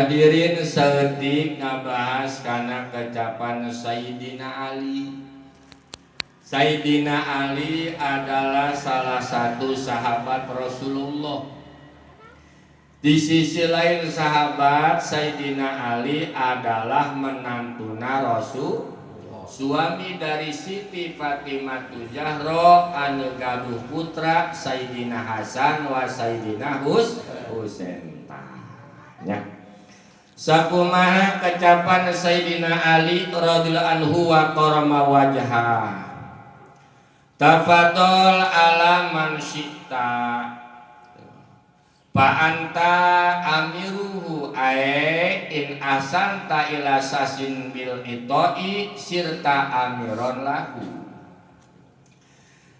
Hadirin, saeutik ngabahas kana kecapan Sayyidina Ali. Sayyidina Ali adalah salah satu sahabat Rasulullah. Di sisi lain sahabat, Sayyidina Ali adalah menantuna Rasul, suami dari Siti Fatimah Zahra anu gaduh putra Sayyidina Hasan wa Sayyidina Husain. Ya. Sakumaha kecapan Sayyidina Ali radhiyallahu anhu wa karrama wajha. Tafadhol ala man syi'ta fa anta amiruhu ae in ahsanta ila syakhsin bil ita'i sirta amiron lahu.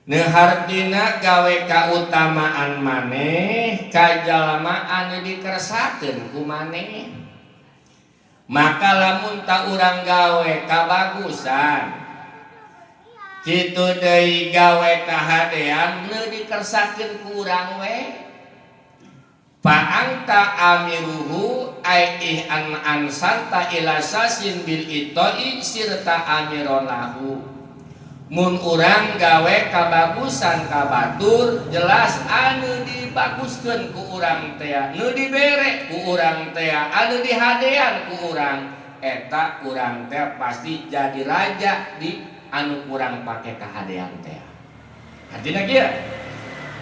Nu hartina gawe kautamaan maneh ka jalma anu dikersakeun ku maneh. Maka lamun tak urang gawe kabagusan kitu deui, gawe kahadean nu dikersakeun ku urang we, fa anta amiruhu ai in ahsanta ila syakhsin bil ita'i sirta amiron lahu. Mun urang gawe kabagusan ka batur, jelas anu dibaguskeun ku urang teh, nu dibere ku urang teh, anu dihadean ku urang eta, urang teh pasti jadi raja di anu kurang pake kahadean teh. Artinya kieu,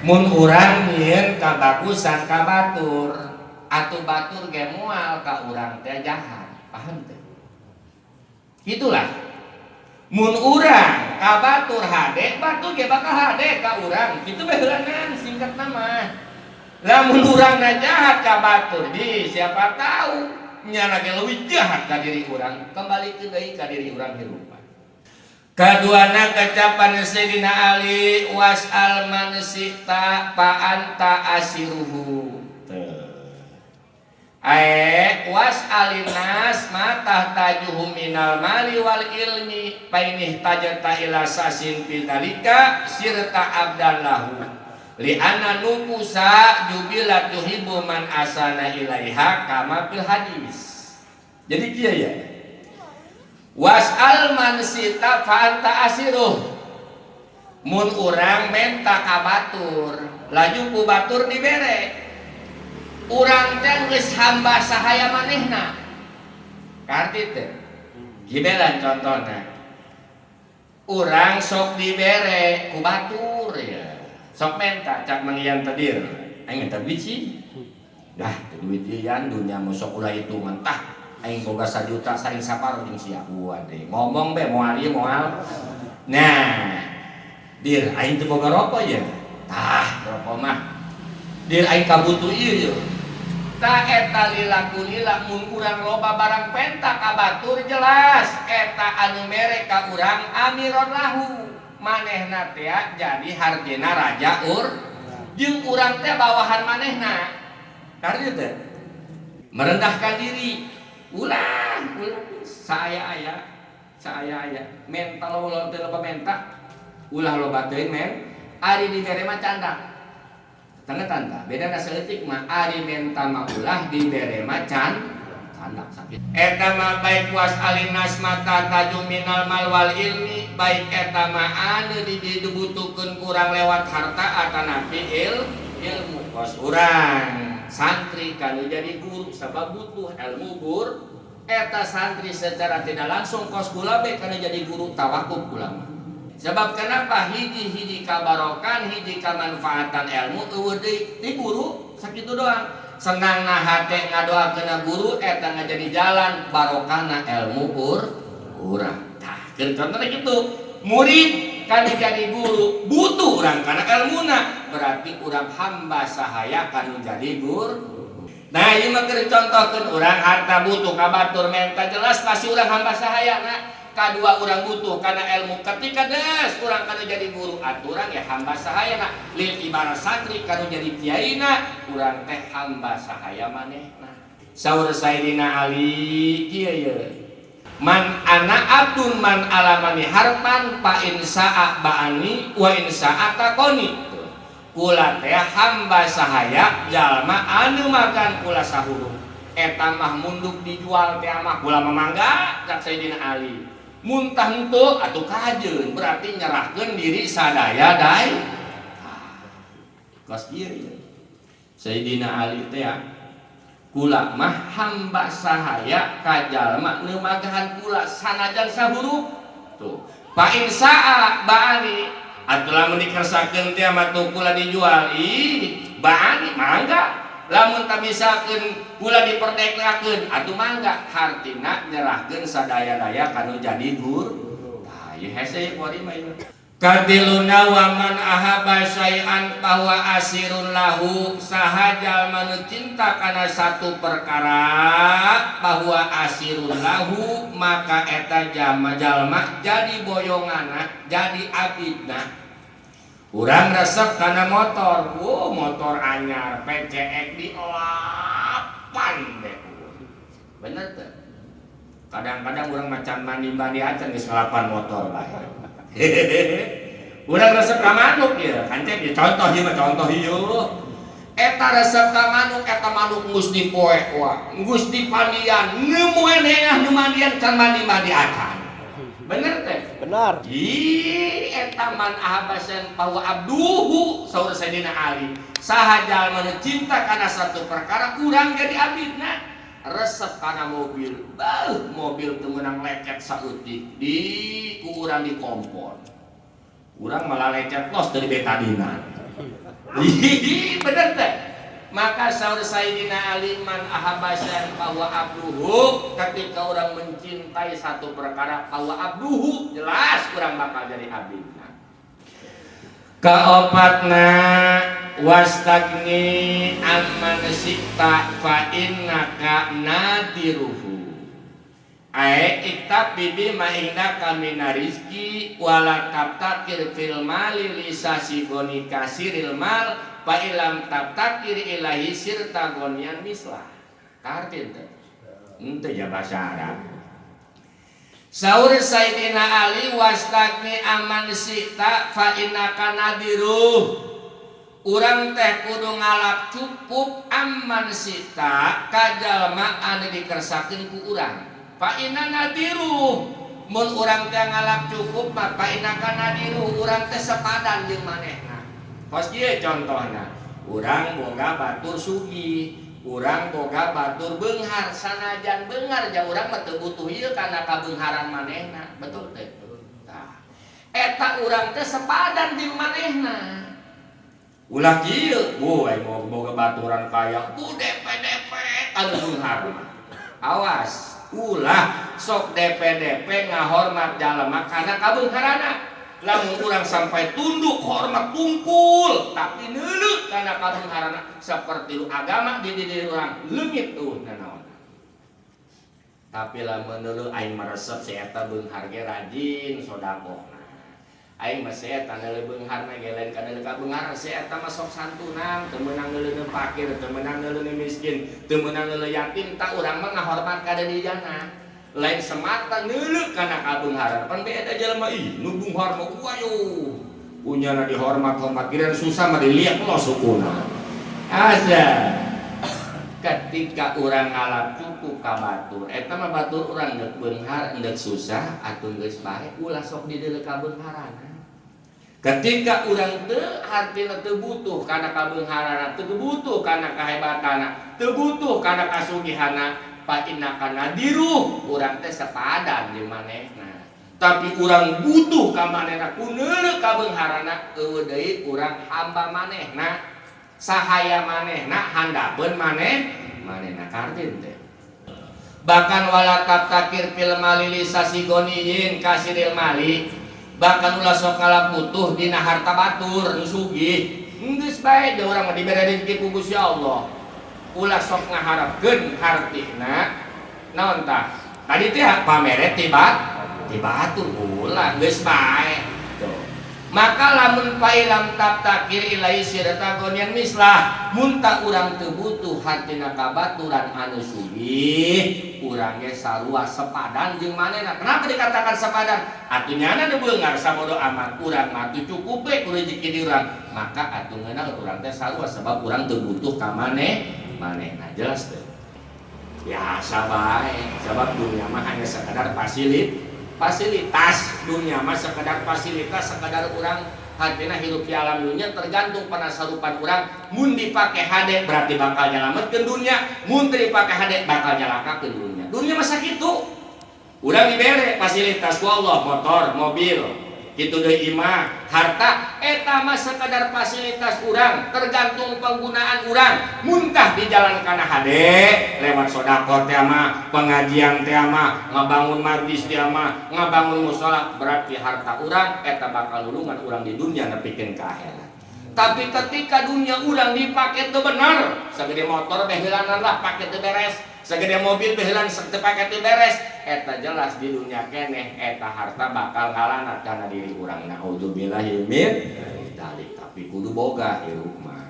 mun urang nyieun kabagusan ka batur atuh batur ge moal ka urang teh jahat, paham teh? Itulah, mun urang ka batur hade, batur ge bakal hade ka urang kitu bae heulanan singkat nama. Lamun urang jahat ka batur, di siapa tahu nyana ge leuwih jahat ka diri urang, kembali ke deui ka diri urang hirupan. Kaduana kecapan Sayyidina Ali, was'al man syi'ta fa anta asiruhu. Ae was'alin nas ma tahtajuhu minal mali wal ilmi fa inihtajta ila syakhsin bidzalika sirta abdan lahu li anna nufusa jubilat yuhibbu man ahsana ilaiha kama fil hadis. Jadi kieu ya, was'al man syi'ta fa anta asiruh. Mun urang menta ka batur, laju ku batur dibere, urang teh geus hamba sahaya manehna. Karti teh gibelan contohna, urang sok dibere ku batur ya, sok menta cak Mang Ian tadi, aing minta duit sih dah teu duit ieu dunya mau sok ulah itu mentah, aing boga 1 juta saring saparo jeung sia. Waduh, ngomong be moal ieu moal. Nah, dir, aing teu boga rokok ya, tah rokok mah, dir, aing kabutuh ieu ye. Ta eta lila kulila, mun urang loba barang penta ka batur, jelas eta anu mere ka urang amiron lahu, manehna teh jadi hargena raja ur jeung urang teh bawahan manehna. Karena teh merendahkan diri, ulah ulah saya aya saya aya mental, ulah teh loba menta, ulah loba teuing men. Ari dibere mah candak tanda tanda beda na saeutik mah. Ari menta mah ulah, dibere mah candak sakit. Eta mah baik was'alin nas ma tahtaju minal mal wal ilmi, baik eta mah anu dibutuhkeun kurang lewat harta atanapi ilmu. Kos urang santri kanu jadi guru sabab butuh ilmu gur eta santri secara tidak langsung, kos kula be kanu jadi guru tawakuf kula mah. Sebab kenapa? Hiji-hiji kabarokan, hiji kamanfaatan ilmu euweuh deui di guru sakitu doang. Senang na hate ngadoakeun guru eta ngajadi jalan barokahna ilmu urang. Tah, keur contohna kitu. Murid kan jadi guru butuh urang kana ilmuna, berarti urang hamba sahaya kanu jadi guru. Nah, ieu mah keur contohkeun urang harta butuh ka batur menta, jelas pasti urang hamba sahaya. Nah, kadua urang butuh karena ilmu, ketika des urang kanu jadi guru aturan ya hamba sahaya. Nah, lil ibarat santri kanu jadi kiaina, urang teh hamba sahaya manehna. Saur Sayyidina Ali kieu ye, man ana abdun man alamani harpan fa in sa'a ba'ani wa in sa'a takoni. Kula teh hamba sahaya jalma anu makan kula sahuruf. Eta mah munduk dijual teh mah kula mangga cak Sayyidina Ali. Muntah henteu atuh kajeun, berarti nyerahkeun diri sadaya dai. Kos kieu ieu. Sayyidina Ali teh ya, kula mah hamba sahaya ka jalma nu magahan kula sanajan sahurup. Tuh. Fa in saa ba'ani, atuh lamun dikersakeun teh mah tuh kula dijual, ih ba'ani mangga. Lamun tak misalkeun kula diperdekakeun atuh mangga, hartina nyerahkeun sadaya-daya kanu jadi guru. Tah ieu hese kuari mah ieu. Katiluna wa man ahaba syai'an bahwa asirun lahu, saha jalma nu cinta kana satu perkara bahwa asirun lahu, maka eta jalma jadi boyongana, jadi abidna. Urang resep kana motor, wow, motor anyar PCX dielapan deh. Bener teh? Kadang-kadang urang macan mandi-mandi acan geus ngelapan motor bae. Urang resep ka manuk ieu, kancet ieu contoh ieu mah contoh ieu. Eta resep ka manuk, eta manuk geus dipoe wa, geus dipandian, nemuan heah nu mandian can mandi-mandi acan. Bener teh? Benar. Ih, eta man ahabasan bahwa abduhu, saur Sayyidina Ali. Saha jalma nu cinta kana satu perkara urang jadi abidna. Resep kana mobil. Beuh, mobil teu meunang lecet saeutik di ku urang di kompor. Urang malah lecet los dari betadinan. Ih, bener teh? Maka saur Sayyidina Ali man ahabasan bahwa abduhu, ketika orang mencintai satu perkara bahwa abduhu, jelas urang bakal jadi abidna. Kaopatna wastagni amman syi'ta fa innaka nadiruhu. Ae iktafi bima indaka mina rizki wala tabtakir fil mali lisasi goni kasiril mal fa ilam tabtakir ilahi sirta gonian mislah. Kaharti teh? Henteu ya bahasa Arab. Saur Sayyidina Ali wastagni aman syi'ta fa innaka nadiruh. Urang teh kudu ngalap cukup aman syi'ta ka jalma anu dikersakeun ku urang. Fa inna nadiruh, mun urang teh ngalap cukup mah fa innaka nadiruh, urang teh sepadan jeung manehna. Kos kieu contohna, urang boga batur sugih, urang boga batur beunghar, sanajan beunghar ja urang mah teu butuh ieu kana kabeungharan manehna, betul teh? Tah, eta urang teh sepadan jeung manehna. Ulah kieu, bu aing boga baturan kaya, bu DP DP anu beunghar mah. Awas, ulah sok DP DP ngahormat jalma kana kabeungharana. Lamun urang sampai tunduk hormat tungkul tapi neuleuh kana kabeungharana seperti lu agama di diri urang leungit tuh nanaon. Tapi lamun neuleuh aing meresep si eta beunghar ge rajin sedekahna. Aing mah si eta neuleuh beungharna ge lain kana kabeungharan, si eta mah sok santunan, teu meunang neuleuh fakir, teu meunang neuleuh miskin, teu meunang neuleuh yatim, tak urang mah ngahormat ka dijana. Lain semata neuleuh kana kabeungharan. Pan beda jelema ih nu beunghar mah wayo. Punyana dihormat-hormat kira susah mah dilihat lo sukuna. Asa. Ketika urang ngalap cukup ka batur, eta mah batur urang deuk beunghar, deuk susah atuh geus bae ulah sok dideuleu ka beungharana. Ketika urang teu hartina teu butuh kana kabeungharana, teu butuh kana kahebatana, teu butuh kana kasugihanna, fa innaka nadiruh, urang teh sepadan jeung manehna. Tapi urang butuh ka manehna ku neuleuh kabeungharana, eueuh deui urang hamba manehna, sahaya manehna, handapeun manehna kartin teh. Bahkan wala tabtakir fil mali lisasi goniyin kasiril mali, bahkan ulah sok ngalap butuh dina harta batur nu sugih. Geus bae da urang mah dibere rezeki ku Gusti Allah. Ulah sok ngaharapkeun hartina naon tah? Tadi teh pamere ti batur ulah geus bae. Tuh. Maka lamun failam tabtakir ilaihi sirata gonian mislah, mun tak urang teu butuh hartina ka baturan anu sugih, urang ge sarua sepadan jeung manehna. Kenapa dikatakan sepadan? Atuh nyana nu beunghar sabodo amat, urang mah atuh cukup we ku rezeki di urang. Maka atuh ngeunah urang teh sarua sebab urang teu butuh ka manehna. Jelas teu? Biasa bae, sebab dunia mah hanya sekadar fasilitas. Dunia mah sekadar fasilitas, sekadar urang artinya hidup di alam dunia tergantung penasarupan urang. Mun dipake hade, berarti bakal nyelametkeun dunia. Mun teu dipake hade, bakal nyalakakeun dunia. Dunia mah sakitu. Urang dibere fasilitas ku Allah, motor, mobil, gitu deui, imah, harta, eta mah sekadar fasilitas urang, tergantung penggunaan urang. Muntah di jalan kana hade lewat sodakoh teh mah, pengajian teh mah, ngabangun majlis teh mah, ngabangun musola, berarti harta urang eta bakal nulungan urang di dunia nepikeun ka akhirat. Tapi ketika dunia urang dipake teu bener, segede motor beheulanan lah pake teu beres, segede mobil beheulan teu pake teu beres, eta jelas di dunia keneh eta harta bakal ngalanat kana diri urang. Naudzubillahi min dzalik. Tapi kudu boga hirup mah.